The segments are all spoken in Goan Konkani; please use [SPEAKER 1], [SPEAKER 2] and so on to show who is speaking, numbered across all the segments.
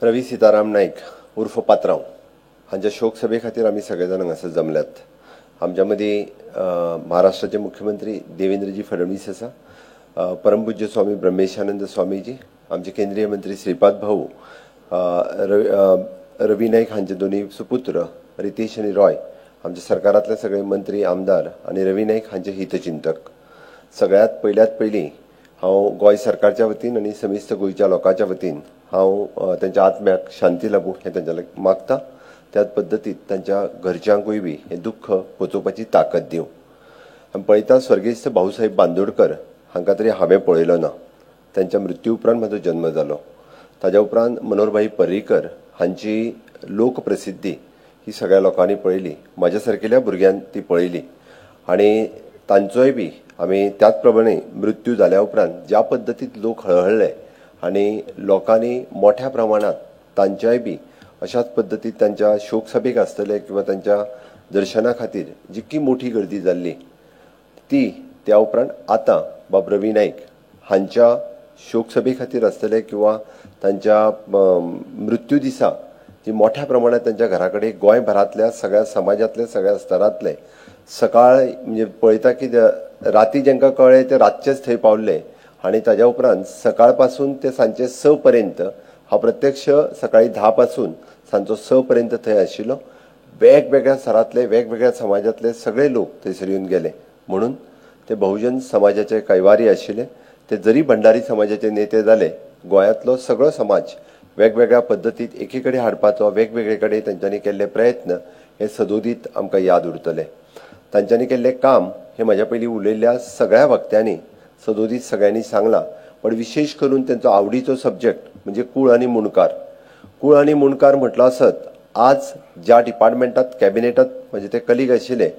[SPEAKER 1] रवी सीताराम नाईक उर्फ पात्रांव हांच्या शोकसभे खातीर आमी सगळे जाण हांगासर जमल्यात. आमच्या मदीं महाराष्ट्राचे मुख्यमंत्री देवेंद्रजी फडणवीस आसा, परमपूज्य स्वामी ब्रह्मेशानंद स्वामीजी, आमचे केंद्रीय मंत्री श्रीपाद भाऊ, रवी नाईक हांचे दोनूय सुपुत्र रितेश आनी रॉय, आमच्या सरकारांतले सगळे मंत्री आमदार आनी रवी नाईक हांचे हितचिंतक. सगळ्यांत पयल्यात पयलीं हांव गोंय सरकारच्या वतीन आनी समेस्त गोंयच्या लोकांच्या वतीन हांव तांच्या आत्म्याक शांती लाबूं हें तांच्या मागता. त्याच पद्दतीत तांच्या घरच्यांकूय बी हें दुख्ख पचोवपाची ताकद दिवं. आमी पळयता स्वर्गेस्त भाऊसाहेब बांदोडकर हांकां तरी हांवें पळयलो ना, तांच्या मृत्यू उपरांत म्हजो जन्म जालो. ताज्या उपरांत मनोहरभाई पर्रीकर हांची लोकप्रसिद्धी ही सगळ्या लोकांनी पळयली, म्हाज्या सारकेल्या भुरग्यान ती पळयली आनी तांचोय बी आमी त्याच प्रमाणे मृत्यू जाल्या उपरांत ज्या पद्दतीत लोक हळहळ्ळे आनी लोकांनी मोठ्या प्रमाणात तांच्याय बी अशाच पद्दतीत तांच्या शोकसभेक आसतले किंवा तांच्या दर्शना खातीर जितकी मोठी गर्दी जाल्ली ती त्या उपरांत आतां बाब रवी नाईक हांच्या शोकसभे खातीर आसतले किंवा तांच्या मृत्यू दिसा जी मोठ्या प्रमाणात तांच्या घरा कडेन गोंयभरांतल्या सगळ्या समाजांतल्या सगळ्या स्तरांतले सकाळ म्हणजे पळयता की राती जांकां कळ्ळें ते रातचेच थंय पावले आनी ताज्या उपरांत सकाळ पासून ते सांजचे 6 पर्यंत हांव प्रत्यक्ष सकाळी 10 पासून सांजचो 6 पर्यंत थंय आशिल्लो. वेगवेगळ्या स्तरांतले वेगवेगळ्या समाजांतले सगळे लोक थंयसर येवन गेले. म्हणून ते बहुजन समाजाचे कैवारी आशिल्ले, ते जरी भंडारी समाजाचे नेते जाले, गोंयांतलो सगळो समाज वेगवेगळ्या पद्दतीत एकी कडेन हाडपाचो वेगवेगळे कडेन तांच्यांनी केल्ले प्रयत्न हे सदोदीत आमकां याद उरतले. तांच्यांनी केल्लें काम हें म्हाज्या पयलीं उलयल्ल्या सगळ्या वक्त्यांनी सदोदीत सगळ्यांनी सांगलां, पण विशेष करून तांचो आवडीचो सब्जेक्ट म्हणजे कूळ आनी मुंडकार. कूळ आनी मुंडकार म्हटलो आसत आज ज्या डिपार्टमेंटात कॅबिनेटात म्हणजे ते कलीग आशिल्ले,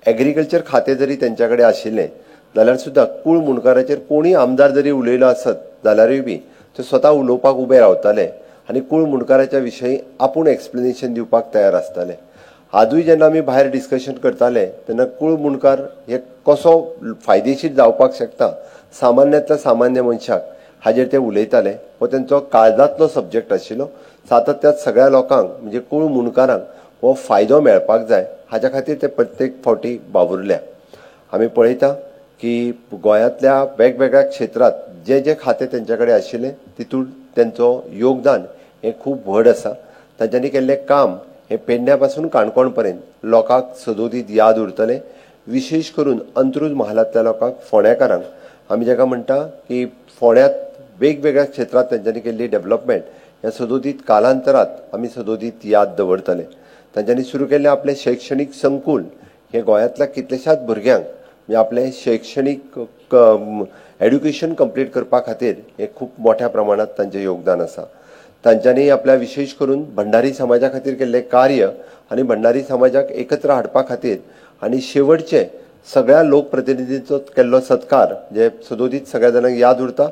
[SPEAKER 1] एग्रीकल्चर खातें जरी तांच्या कडेन आशिल्लें जाल्यार सुद्दां कूळ मुंडकाराचेर कोणूय आमदार जरी उलयलो आसत जाल्यारूय बी ते स्वता उलोवपाक उबे रावताले आनी कूळ मुंडकाराच्या विशयी आपूण एक्सप्लेनेशन दिवपाक तयार आसताले. आजूय जेन्ना आमी भायर डिस्कशन करताले तेन्ना कूळ मुंडकार हे कसो फायदेशीर जावपाक शकता सामान्यांतल्या सामान्य मनशाक हाजेर ते उलयताले. हो तांचो काळजांतलो सब्जेक्ट आशिल्लो. सातत्यात सगळ्या लोकांक म्हणजे कूळ मुंडकारांक हो फायदो मेळपाक जाय हाज्या खातीर ते प्रत्येक फावटी वावुरल्या. आमी पळयता की गोंयांतल्या वेगवेगळ्या क्षेत्रांत जे जे खातें तांच्या कडेन आशिल्लें तितूंत तांचो योगदान हें खूब व्हड आसा. तांच्यांनी केल्लें काम हें पेडण्या पासून काणकोण पर्यंत लोकांक सदोदीत याद उरतलें. विशेष करून अंत्रुज महालांतल्या लोकांक, फोंड्याकारांक, आमी जाका म्हणटा की फोंड्यांत वेगवेगळ्या क्षेत्रांत तांच्यांनी केल्ली डेव्हलपमेंट ह्या सदोदीत कालांतरात आमी सदोदीत याद दवरतले. तांच्यांनी सुरू केल्लें आपलें शैक्षणीक संकूल हें गोंयांतल्या कितल्याशाच भुरग्यांक म्हणजे आपलें शैक्षणीक एड्युकेशन कंप्लीट करपा खातीर हें खूब मोठ्या प्रमाणांत तांचें योगदान आसा. तांच्यांनी आपल्या विशेष करून भंडारी समाजा खातीर केल्लें कार्य आनी भंडारी समाजाक एकत्र हाडपा खातीर आनी शेवटचे सगळ्या लोकप्रतिनिधींचो केल्लो सत्कार जे सदोदीत सगळ्या जाणांक याद उरता.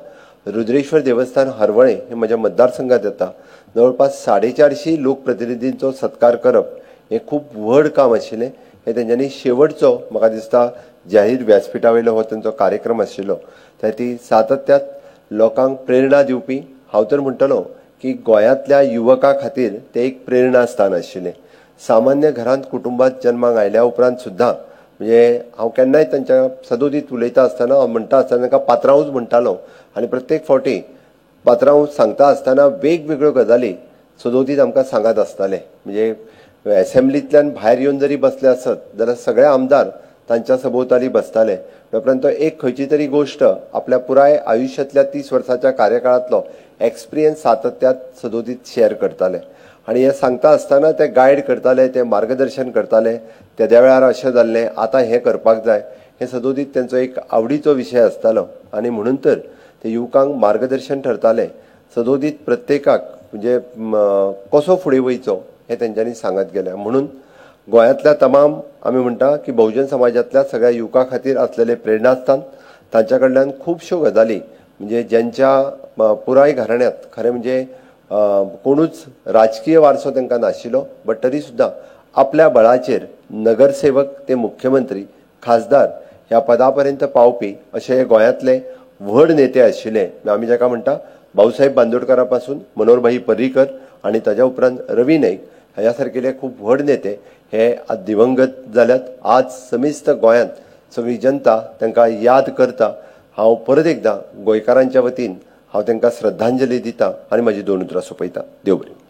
[SPEAKER 1] रुद्रेश्वर देवस्थान हरवळें हें म्हज्या मतदारसंघात येता. जवळपास 450 लोकप्रतिनिधींचो सत्कार करप हें खूब व्हड काम आशिल्लें. हें तेंच्यांनी शेवटचो म्हाका दिसता जाहीर व्यासपिठा वयलो हो तांचो कार्यक्रम आशिल्लो. त्या ती सातत्यात लोकांक प्रेरणा दिवपी, हांव तर म्हणटलो की गोंयांतल्या युवका खातीर ते एक प्रेरणास्थान आशिल्लें. सामान्य घरांत कुटुंबांत जन्माक आयल्या उपरांत सुद्दां म्हणजे हांव केन्नाय तांच्या सदोदीत उलयता आसतना हांव म्हणटा आसतना तांकां पात्रांवूच म्हणटालो आनी प्रत्येक फावटी पात्रांव सांगता आसतना वेगवेगळ्यो गजाली सदोदीत आमकां सांगत आसताले. म्हणजे एसेंब्लींतल्यान भायर येवन जरी बसले आसत जाल्यार सगळे आमदार तांच्या सभोवताली बसताले. उपरांत तो एक खंयची तरी गोश्ट आपल्या पुराय आयुश्यांतल्या 30 वर्सांच्या कार्यकाळांतलो एक्सपिरियन्स सातत्यात सदोदीत शेअर करताले आनी हें सांगता आसतना ते गायड करताले, ते मार्गदर्शन करताले. तेद्या वेळार अशें जाल्लें, आतां हें करपाक जाय, हें सदोदीत तांचो एक आवडीचो विशय आसतालो आनी म्हणून तर ते युवकांक मार्गदर्शन ठरताले. सदोदीत प्रत्येकाक म्हणजे कसो फुडें वयचो हें तेंच्यांनी सांगत गेलें. म्हणून गोंयांतल्या तमाम आमी म्हणटा की बहुजन समाजांतल्या सगळ्या युवकां खातीर आसलेले प्रेरणास्थान, तांच्या कडल्यान खुबश्यो गजाली म्हणजे ज्यांच्या पुराय घराण्यांत खरें म्हणजे कोणूच राजकीय वारसो तांकां नाशिल्लो, बट तरी सुद्दां आपल्या बळाचेर नगरसेवक ते मुख्यमंत्री, खासदार ह्या पदा पर्यंत पावपी अशे गोंयांतले व्हड नेते आशिल्ले. आमी जाका म्हणटा भाऊसाहेब बांदोडकरा पासून मनोहरभाई पर्रीकर आनी ताज्या उपरांत रवी नाईक ह्या सारकेले खूब व्हड नेते हे आज दिवंगत जाल्यात. आज समेस्त गोंयांत सगळी जनता तांकां याद करता. हांव परत एकदां गोंयकारांच्या वतीन हांव तांकां श्रद्धांजली दिता आनी म्हाजी दोन उतरां सोंपयता. देव बरें.